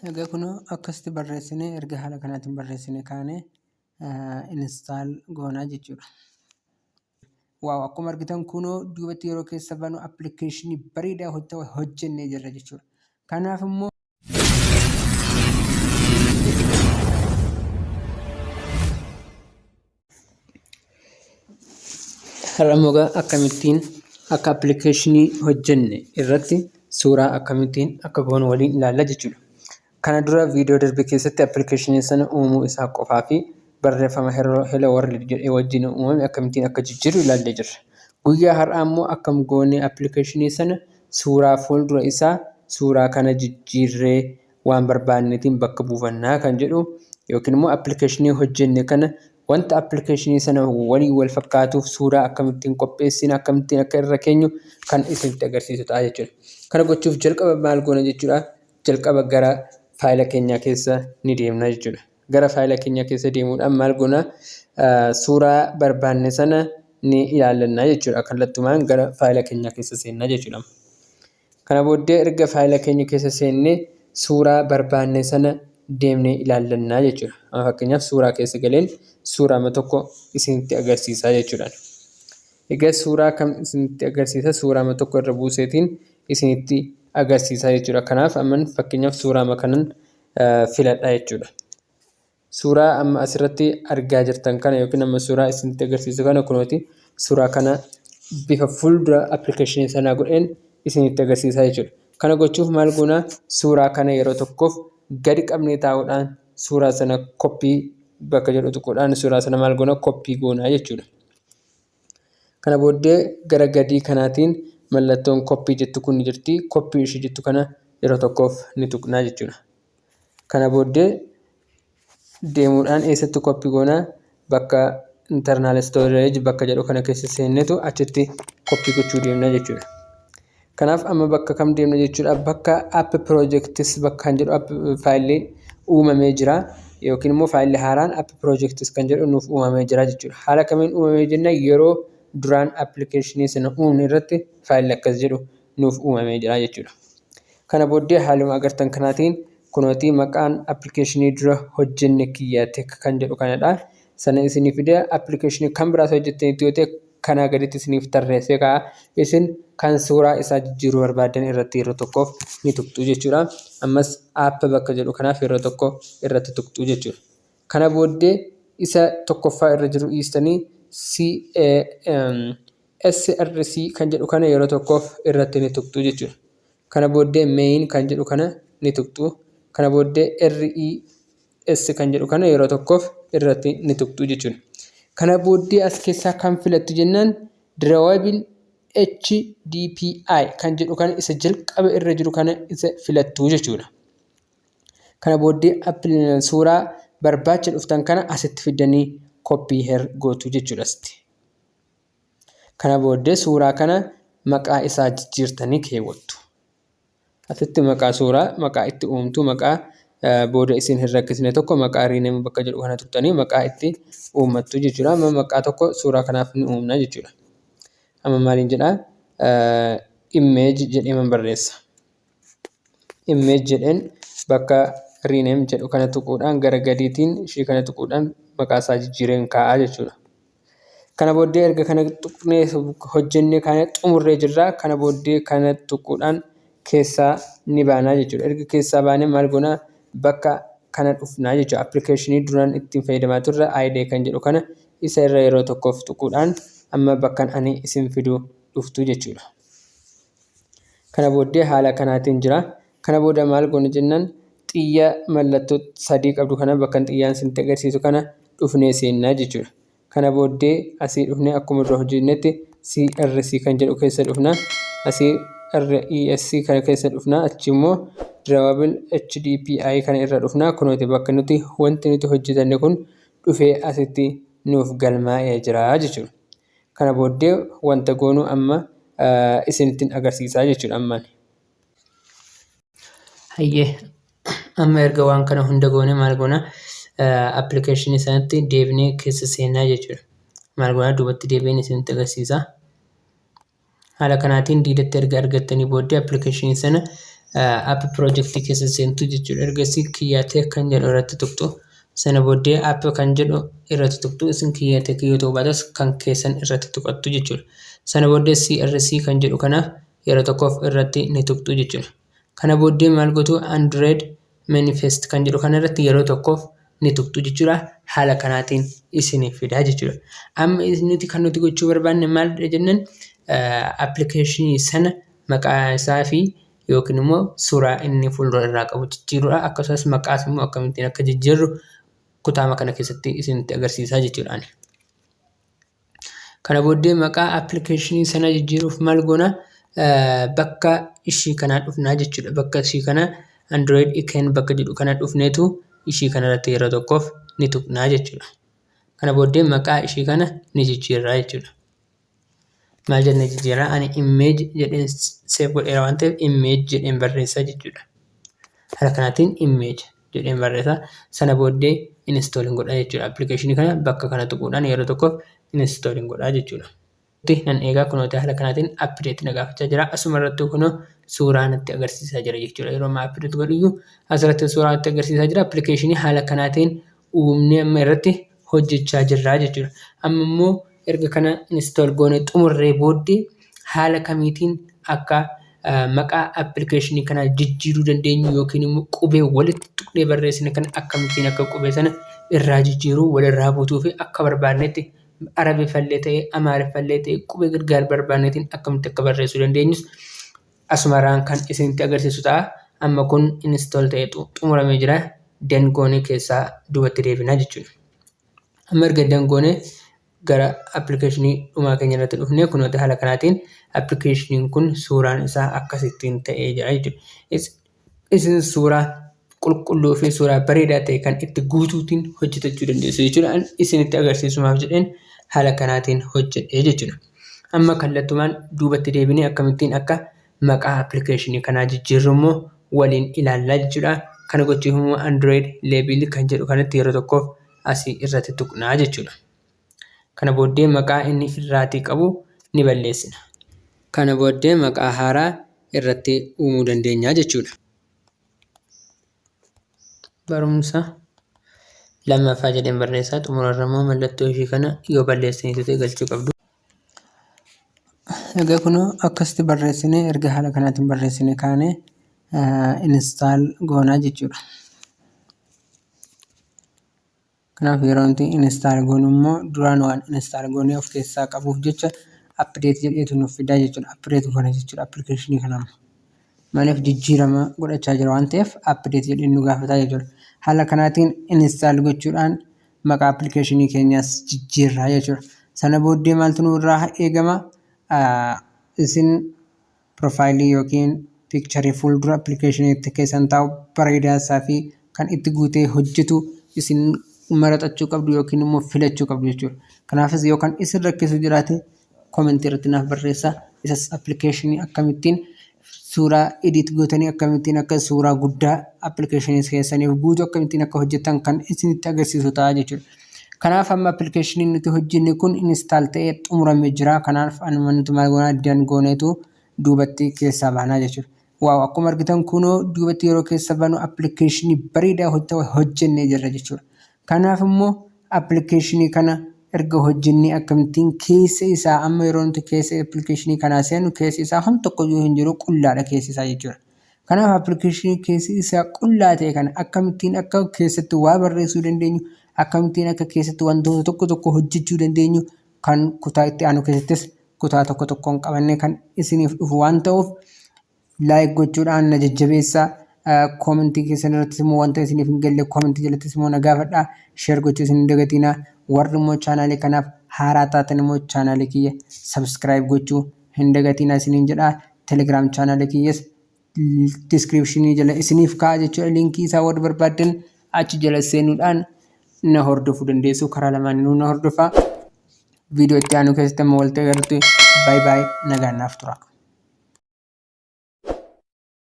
Egaa kunoo akkasitti barreessinee, erga haala kanaatiin barreessine kaane install goonaa jechuudha. Wow, akkuma argitan kunoo duubatti yeroo keessa banu appilikeeshinii bareedaa hojjennee jirra jechuudha. Kanaaf immoo har'a immoo egaa akkamittiin akka appilikeeshinii hojjenne irratti suuraa akkamittiin akka goonu waliin ilaalla jechuudha. Kana dura viidiyoo darbe keessatti appilikeeshinii sana uumuu isaa qofaa fi barreeffama Hello World jedhee wajjin uumame akkamittiin akka jijjiirru ilaallee jirra. Guyyaa har'aa immoo akkam goonee appilikeeshinii sana suuraa fuuldura isaa suuraa kana jijjiirree waan barbaannetiin bakka buufannaa kan jedhu, yookiin immoo appilikeeshinii hojjenne kana wanta appilikeeshinii sana waliin wal fakkaatuuf suuraa akkamittiin qopheessina, akkamittiin akka irra keenyu kan isinitti agarsiisu ta'a jechuudha. Kana gochuuf jalqaba maal goona jechuudha? Jalqaba gara faayila keenyaa keessa ni deemna jechuudha. Gara faayila keenyaa keessa deemuudhaan maal goona? Suuraa barbaanne sana ni ilaallanna jechuudha. Kallattumaan gara faayila keenyaa keessa seenna jechuudha. Kana booddee erga faayila keenya keessa seennee suuraa barbaanne sana deemnee ilaallannaa jechuudha. Amma fakkeenyaaf suuraa keessa galeen suuraama tokko isinitti agarsiisaa jechuudha. Egaa suuraa kam isinitti agarsiisa? Suuraama tokko irra buuseetiin isinitti agarsiisaa jechuudha. Kanaaf amman fakkeenyaaf suuraama kanan filadha jechuudha. Suuraa amma asirratti argaa jirtan kana, yookiin amma suuraa isinitti agarsiisu kana, kunooti suuraa kana bifa fuuldura appilikeeshinii sanaa godheen isinitti agarsiisaa jechuudha. Kana gochuuf maal goonaa? Suuraa kana yeroo tokkoof gadi qabnee taa'uudhaan suuraa sana koppii bakka jedhu tuquudhaan suuraa sana maal goona? Koppii goonaa jechuudha. Kana booddee gara gadii kanaatiin mallattoon koppii jettu kun ni jirti. Koppii ishii jettu kana yeroo tokkoof ni tuqnaa jechuudha. Kana booddee deemuudhaan eessatti copy goona? Bakka internal storage bakka jedhu kana keessa seennetu achitti copy gochuu deemna jechuudha. Kanaaf amma bakka kam deemna jechuudha? Bakka app projects bakka kan jedhu app faayilli uumamee jira, yookiin immoo faayilli haaraan app projects kan jedhu nuuf uumamee jira jechuudha. Haala kamiin uumamee jenna? Yeroo duraan appilikeeshinii sana uumne irratti faayilli akkas jedhu nuuf uumamee jira jechuudha. Kana booddee haaluma agartan kanaatiin kunootii maqaan appilikeeshinii dura hojjenne Kiyyaa Tech kan jedhu kanadha. Sana isinii fide. Appilikeeshinii kan biraas hojjettanitti yoo ta'e kanaa gaditti isiniif tarreessee kaa'a. Isin kan suuraa isaa jijjiiruu barbaaddan irratti yeroo tokkoof ni tuqxu jechuudha. Ammas app bakka jedhu kanaaf yeroo tokko irratti tuqxu jechuudha. Kana booddee isa tokkoffaa irra jiru dhiistanii SRC kan jedhu kana yeroo tokkoof irratti ni tuqxu jechuudha. Kana booddee main kan jedhu kana ni tuqxu. Kana booddee RES kan jedhu kana yeroo tokkoof irratti ni tuqxu jechuudha. Kana booddee as keessaa kan filattu jennaan drawable HDPI kan jedhu kana, isa jalqaba irra jiru kana isa filattu jechuudha. Kana booddee suuraa barbaacha dhuftan kana asitti fiddanii copy here gootu jechuudha asitti. Kana booddee suuraa kana maqaa isaa jijjiirtanii keewwattu. Asitti maqaa suuraa maqaa itti uumtu, maqaa booda isin hin rakkisne tokko, maqaa rename bakka jedhu kana tuqxanii maqaa itti uummattu jechuudha. Amma maqaa tokko suuraa kanaaf ni uumna jechuudha. Amma maaliin jedhaa? Image jedhee man barreessa. Image jedheen bakka rename jedhu kana tuquudhaan gara gadiitiin ishii kana tuquudhaan maqaa isaa jijjiireen kaa'aa jechuudha. Kana booddee erga kana tuqnee hojjennee kana xumurree jirra. Kana booddee kana tuquudhaan keessaa ni baanaa jechuudha. Erga keessaa baanee maal goonaa? Bakka kana dhufnaa jechuudha. Appilikeeshinii duraan ittiin fayyadamaa turre ID kan jedhu kana isa irra yeroo tokkoof tuquudhaan amma bakkan ani isin fidu dhuftu jechuudha. Kana booddee haala kanaatiin jira. Kana booda maal goona jennaan, xiyya mallattoo sadii qabdu kana bakka xiyyaan isinitti agarsiisu kana dhufnee seennaa jechuudha. Kana booddee asii dhufnee akkuma dura hojjennetti CRC kan jedhu keessa dhufna. Asii RES kana keessa dhufna. Achi immoo Drawable HDPI kana irra dhufna. Kunooti bakka nuti wanti nuti hojjetanne kun dhufee asitti nuuf galmaa'ee jira jechuudha. Kana booddee wanta goonu amma isinittiin agarsiisaa jechuudha ammaan. Hayyee, amma erga waan kana hunda goone maal goona? Appilikeeshinii sanatti deebinee keessa seennaa jechuudha. Maal goona? Duubatti deebiin isinitti agarsiisa. Haala kanaatiin diidatti erga argattanii booddee appilikeeshinii sana App project keessa seentu jechuudha. Ergasii Kiyyaatee kan jedhu irratti tuqxu. Sana booddee app kan jedhu irratti tuqxu. Isin Kiyyaatee yoo ta'uu baatas kan keessan irratti tuqattu jechuudha. Sana booddee SRC kan jedhu kana yeroo tokkoof irratti ni tuqxu jechuudha. Kana booddee maal gootu? Android Manifest kan jedhu kana irratti yeroo tokkoof ni tuqxu jechuudha. Haala kanaatiin isiniif fidaa jechuudha. Amma nuti kan nuti gochuu barbaanne maal jennaan, appilikeeshinii sana maqaa isaa fi yookiin immoo suuraa inni fuuldura irraa qabu jijjiiruudha. Akkasumas maqaas immoo akkamittiin akka jijjiirru kutaama kana keessatti isinitti agarsiisaa jechuudha. Kana booddee maqaa appilikeeshinii sana jijjiiruuf maal goona? Bakka ishii kanaa dhufnaa jechuudha. Bakka ishii kana, Android icon bakka jedhu kana dhufneetu ishii kanarratti yeroo tokkoof ni tuqnaa jechuudha. Kana booddee maqaa ishii kana ni jijjiirraa jechuudha. Maal jennee jijjiirraa? Ani image jedheen save godheera waan ta'eef, image jedheen barreessaa jechuudha. Haala kanaatiin image jedheen barreessa. Sana booddee install godha jechuudha. Appilikeeshinii kana bakka kana tuquudhaan yeroo tokkoof install godha jechuudha. Nan eegaa. Kunooti haala kanaatiin update na gaafachaa jira. Asuma irratti kunoo suuraa natti agarsiisaa jira jechuudha. Yeroo ammaa update godhuyyuu asirratti suuraa natti agarsiisaa jira. Appilikeeshinii haala kanaatiin uumnee amma irratti hojjechaa jirra jechuudha. Amma immoo erga kana install goonee xumurree booddee haala kamiitiin akka maqaa appilikeeshinii kanaa jijjiiruu dandeenyu, yookiin immoo qubee walitti tuqnee barreessine kana akkamittiin akka qubee sana irraa jijjiiruu, walirraa buutuu fi akka barbaannetti Arabiffallee ta'e, Amaariffallee ta'e, qubee gargaar barbaannetiin akkamitti akka barreessuu dandeenyus asumarraan kan isinitti agarsiisu ta'a. Amma kun install ta'ee xumuramee jira. Done goonee keessaa duubatti deebinaa jechuudha. Amma erga done goonee gara appilikeeshinii dhumaa keenya irratti dhufnee, kunooti haala kanaatiin appilikeeshiniin kun suuraan isaa akkasittiin ta'ee jira jechuudha. Isin suuraa qulqulluu fi suuraa bareedaa ta'e kan itti guutuutiin hojjetachuu dandeessu jechuudha. Isinitti agarsiisumaaf jedheen haala kanaatiin hojjedhe jechuudha. Amma kallattumaan duubatti deebinee akkamittiin akka maqaa appilikeeshinii kanaa jijjiirru immoo waliin ilaallaa jechuudha. Kana gochuuf immoo Android label kan jedhu kanatti yeroo tokkoof asii irratti tuqnaa jechuudha. Kana booddee maqaa inni irraatii qabu ni balleessina. Kana booddee maqaa haaraa irratti uumuu dandeenya jechuudha. Barumsa lammaffaa jedheen barreessaa. Xumurarra immoo mallattoo ishii kana yoo balleessiniitu ta'e galchuu qabdu. Egaa kunoo akkasitti barreessinee, erga haala kanaatiin barreessinee kaanee install goonaa jechuudha. Kanaaf yeroo nuti install goonu immoo duraan waan install goonee of keessaa qabuuf jecha update jedheetu nuuf fidaa jechuudha. Update goona jechuudha appilikeeshinii kana amma. Maaliif? Jijjiirama godhachaa jira waan ta'eef update jedhee nu gaafataa jechuudha. Haala kanaatiin install gochuudhaan maqaa appilikeeshinii keenyaas jijjiirraa jechuudha. Sana booddee maaltu nurraa eegama? Isin profile yookiin picture fuuldura appilikeeshinii keessan taa'u bareedaa isaa fi kan itti guutee hojjetu isin maraxachuu qabdu yookiin immoo filachuu qabdu jechuudha. Kanaafis yookaan isin rakkisu jiraate comment irratti naaf barreessaa. Isas appilikeeshinii akkamittiin suuraa edit gootanii, akkamittiin akka suuraa guddaa appilikeeshinii keessaniif guutuu akkamittiin akka hojjetan kan isinitti agarsiisu ta'a jechuudha. Kanaaf amma appilikeeshiniin nuti hojjenne kun install ta'ee xumuramee jira. Kanaaf anuma nuti maal goonaa? Done gooneetu duubatti keessaa baanaa jechuudha. Wow, akkuma argitan kunoo duubatti yeroo keessa baanu appilikeeshinii bareedaa hojjennee jirra jechuudha. Kanaaf immoo appilikeeshinii kana erga hojjennee akkamittiin keessa isaa, amma yeroo nuti keessa appilikeeshinii kanaa seennu keessi isaa homtuu tokkoyyuu hin jiru, qullaadha keessi isaa jechuudha. Kanaaf appilikeeshinii keessi isaa qullaa ta'e kana akkamittiin akka keessatti waa barreessuu dandeenyu, akkamittiin akka keessatti wantoota tokko tokko hojjechuu dandeenyu kan kutaa itti aanu keessattis kutaa tokko tokkoon qabannee kan isiniif dhufu waan ta'uuf, like gochuudhaan na jajjabeessaa. Comment keessan irrattis immoo wanta isiniif hin galle comment jalattis immoo na gaafadhaa. Share gochuu isin hin dagatinaa. Warri immoo chaanaalii kanaaf haaraa taatan immoo chaanaalii kiyya subscribe gochuu hin dagatinaa isiniin jedhaa. Telegram chaanaalii kiyyas description jala isiniif kaa'a jechuudha. Linkii isaa warri barbaaddan achi jala seenuudhaan na hordofuu dandeessu. Karaa lamaaniinuu na hordofaa. Viidiyoo itti aanu keessatti amma walitti agarrutti, bye bye, nagaan naaf tura.